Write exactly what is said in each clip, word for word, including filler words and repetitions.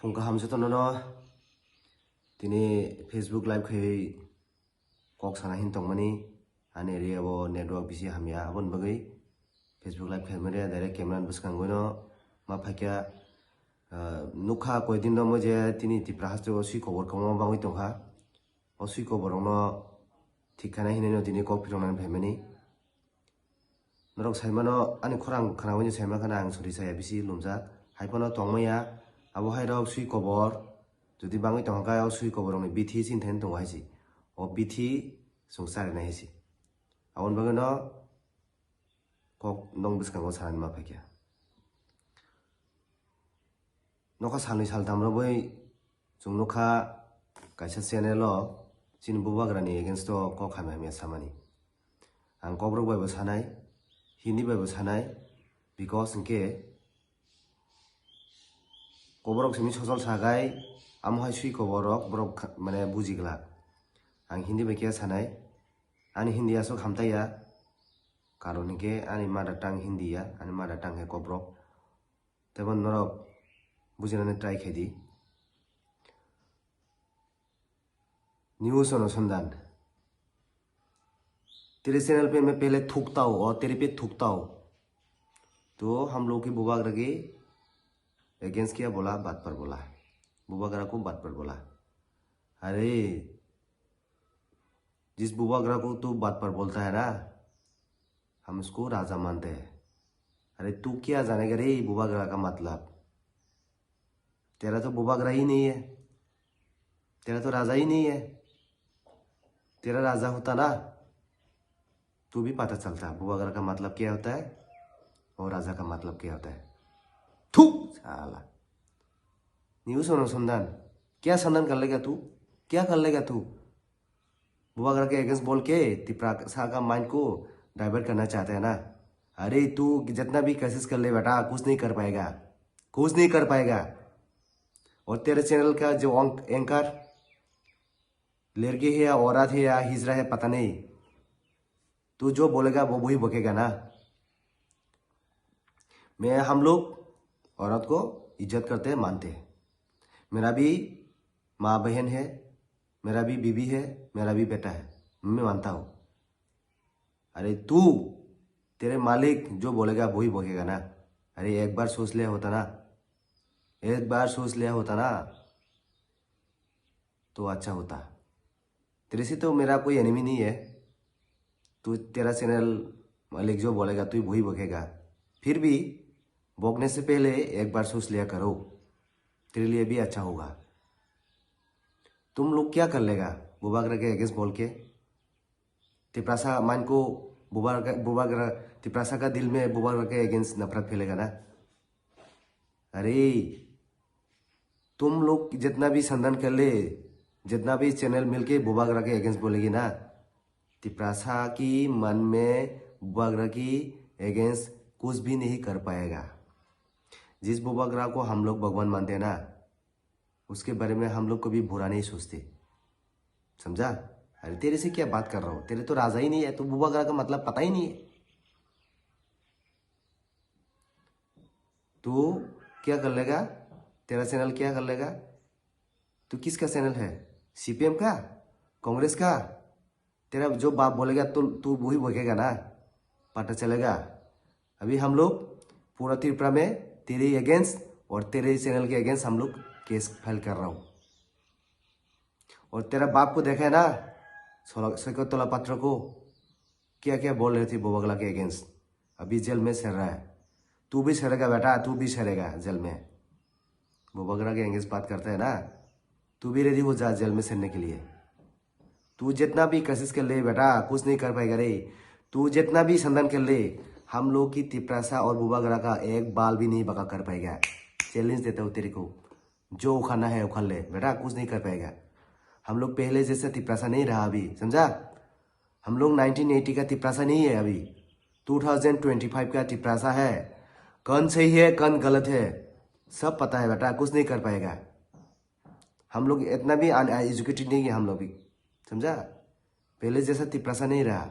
Phung kaham jotono no tini Facebook live khai kok sana hin tongmani, ani area o network bisi hamya, aboni bagwi Facebook live khai manya, direct camera ni bwskango no ma phaikya. Ah, nukha koi din no mo je tini Tipra haste o swi kobor kwbangma bangwi tongkha. O swi kobor rok no thik khaina hinwi no tini kok phiroknani phaimani. Norok saimano ani khorang khwnawi saima khana ang sori saya bisi lumjak. Hai phano tongmaya abo hai rok swi kobor. Jodi bangwi tongkha o swi kobor rokni bithi sini thani tongo hai si. O bithi chwng charinai hai si. Aboni bagwi no kok nong bwskango sanani ma phaikha. Nokha salnwi saltham rwbwi chwng nukha kaisa channel o chini bubagrani against o kok hamya hamya samani. Ang kokrok bai bo sanai, Hindi bai bo sanai, because hinkhe koborok simi sojol sagai, amo hai swi koborok borok kha-, mane buji glak. Ang Hindi bai khe sanai, ani Hindi aswk hamtaiya, karon hinkhe ani mother tongue Hindi ya, ani mother tongue hai koborok. Tebo norok bujinani try khaidi. News অনুসন্ধান। तेरे चैनल पे मैं पहले थूकता हूँ और तेरे पे थूकता हूँ। तो हम लोग की बुबागरा के against किया बोला, बात पर बोला। बुबागरा को बात पर बोला। अरे, जिस बुबागरा को तू बात पर बोलता है ना, हम उसको राजा मानते हैं। अरे, तू क्या जानेगा रे बुबागरा का मतलब? तेरा तो बुबागरा ही नहीं है, तेरा तो राजा ही नहीं है। तेरा राजा होता ना, तू भी पता चलता बुबागरा का मतलब क्या होता है और राजा का मतलब क्या होता है। थू साला। News অনুসন্ধান। क्या संधान कर लेगा तू? क्या कर लेगा तू? बुबागरा के against बोल के तिपरासा का mind को divert करना चाहते हैं ना? अरे, तू जितना भी कोशिश कर ले बेटा, कुछ नहीं कर पाएगा, कुछ नहीं कर पाएगा। और तेरे चैनल का जो एंक-, एंकर लड़की है या औरत है या हिजड़ा है, पता नहीं, तू जो बोलेगा वो वही बकेगा ना। मैं, हम लोग औरत को इज्जत करते हैं, मानते हैं। मेरा भी माँ बहन है, मेरा भी बीबी है, मेरा भी बेटा है, मैं मानता हूँ। अरे तू, तेरे मालिक जो बोलेगा वही बकेगा ना। अरे एक बार सोच लिया होता ना, एक बार सोच लिया होता ना, तो अच्छा होता। तेरे से तो मेरा कोई एनिमी नहीं है। तू, तेरा चैनल मालिक जो बोलेगा तू वही बकेगा। फिर भी बोलने से पहले एक बार सोच लिया करो, तेरे लिए भी अच्छा होगा। तुम लोग क्या कर लेगा बुबागरा के against बोल के? तिपरासा मन को बुबागरा, बुबागरा, तिपरासा का दिल में बुबागरा के against नफरत फैलेगा ना? अरे, तुम लोग जितना भी संधान कर ले, जितना भी चैनल मिलके बुबागरा के against बोलेगी ना, तिपरासा की मन में बुबागरा की against कुछ भी नहीं कर पाएगा। जिस बुबागरा को हम लोग भगवान मानते हैं ना, उसके बारे में हम लोग कभी बुरा नहीं सोचते, समझा? अरे तेरे से क्या बात कर रहा हूँ, तेरे तो राजा ही नहीं है, तो बुबागरा का मतलब पता ही नहीं है। तू क्या कर लेगा? तेरा चैनल क्या कर लेगा? तू किसका चैनल है? सीपीएम का? कांग्रेस का? तेरा जो बाप बोलेगा तो तू वही बकेगा ना, पता चलेगा। अभी हम लोग पूरा त्रिपुरा में तेरे अगेंस्ट और तेरे चैनल के अगेंस्ट हम लोग केस फाइल कर रहा हूँ। और तेरा बाप को देखा है ना, सोला-, सैकत तोला पत्र को, क्या क्या बोल रहे थे बुबागरा के अगेंस्ट। अभी जेल में सड़ रहा है, तू भी सड़ेगा बेटा, तू भी सड़ेगा जेल में। बुबागरा के against बात करता है ना, तू भी रेडी हो जा जेल में सड़ने के लिए। तू जितना भी कोशिश कर ले बेटा, कुछ नहीं कर पाएगा रे। तू जितना भी संधान कर ले, हम लोग की तिपरासा और बुबागरा का एक बाल भी नहीं बका कर पाएगा। चैलेंज देता हूँ तेरे को, जो उखाड़ना है उखाड़ ले बेटा, कुछ नहीं कर पाएगा। हम लोग पहले जैसा तिपरासा नहीं रहा अभी, समझा? हम लोग नाइनटीन एटी का तिपरासा नहीं है अभी, टू थाउजेंड ट्वेंटी फाइव का तिपरासा है। कौन सही है, कौन गलत है, सब पता है बेटा, कुछ नहीं कर पाएगा। हम लोग इतना भी अनएजुकेटेड नहीं है हम लोग भी, समझा? पहले जैसा तिपरासा नहीं रहा।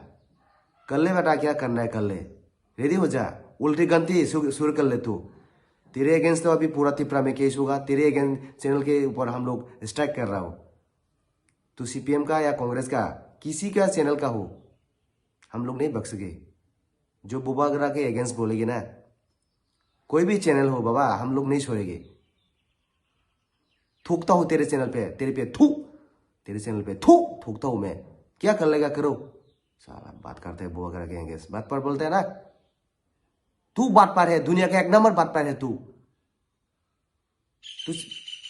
कर ले बेटा, क्या करना है कर ले, रेडी हो जा। उल्टी गलती शु-, शुरू कर ले तू। तेरे अगेंस्ट तो अभी पूरा तिपरा में केस होगा, तेरे अगेंस्ट चैनल के ऊपर हम लोग स्ट्राइक कर रहा हो। तू सीपीएम का या कांग्रेस का, किसी का चैनल का हो, हम लोग नहीं बख्शेंगे। जो बुबागरा के अगेंस्ट बोलेगी ना, कोई भी चैनल हो बाबा, हम लोग नहीं छोड़ेंगे। थूकता हूँ तेरे चैनल पे, तेरे पे थू, तेरे चैनल पे थू, थूकता हूँ मैं। क्या कर लेगा करो। साला बात करते हैं बुबागरा के अगेंस्ट, बात पर बोलते हैं ना। तू बात पर है, दुनिया का एक नंबर बात पर है तू। तू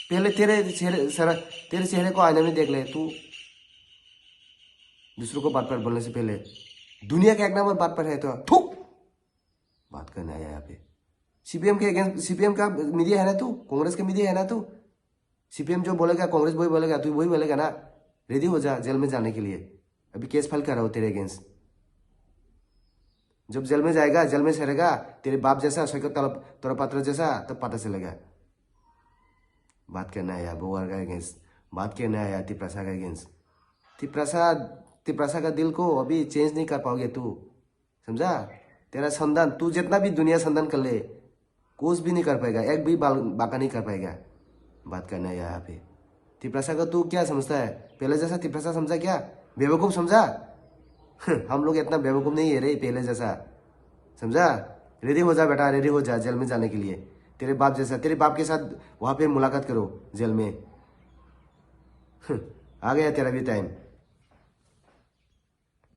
पहले तेरे चेहरे सर, तेरे चेहरे को आईना में देख ले तू। दूसरों को बात पर बोलने से पहले दुनिया का एक नंबर बात पर है तो थू। बात करने आया यहाँ पे। सीपीएम के अगेंस्ट, सीपीएम का मीडिया है ना तू, कांग्रेस का मीडिया है ना तू। सीपीएम जो बोलेगा, कांग्रेस वही बोलेगा, तू वही बोलेगा ना। रेडी हो जा जेल में जाने के लिए। अभी केस फाइल कर रहा हूँ तेरे अगेंस्ट। जब जेल में जाएगा, जेल में सड़ेगा, तेरे बाप जैसा सैकत तल-, तोरा पात्र जैसा तब पता चलेगा। बात करना है यार बोगर का अगेंस्ट, बात करना है यार तिपरासा का अगेंस्ट। तिपरासा, तिपरासा का दिल को अभी चेंज नहीं कर पाओगे तू। समझा? तेरा संतान, तू जितना भी दुनिया संतान कर ले, कुछ भी नहीं कर पाएगा, एक भी बाल बांका नहीं कर पाएगा। बात करना है यहाँ पे। तिपरासा को तू क्या समझता है? पहले जैसा तिपरासा समझा क्या? बेवकूफ समझा? हम लोग इतना बेवकूफ नहीं है रे पहले जैसा। समझा? रेडी हो जा बेटा, रेडी हो जा जेल में जाने के लिए। तेरे बाप जैसा, तेरे बाप के साथ वहाँ पे मुलाकात करो जेल में। आ गया तेरा भी टाइम।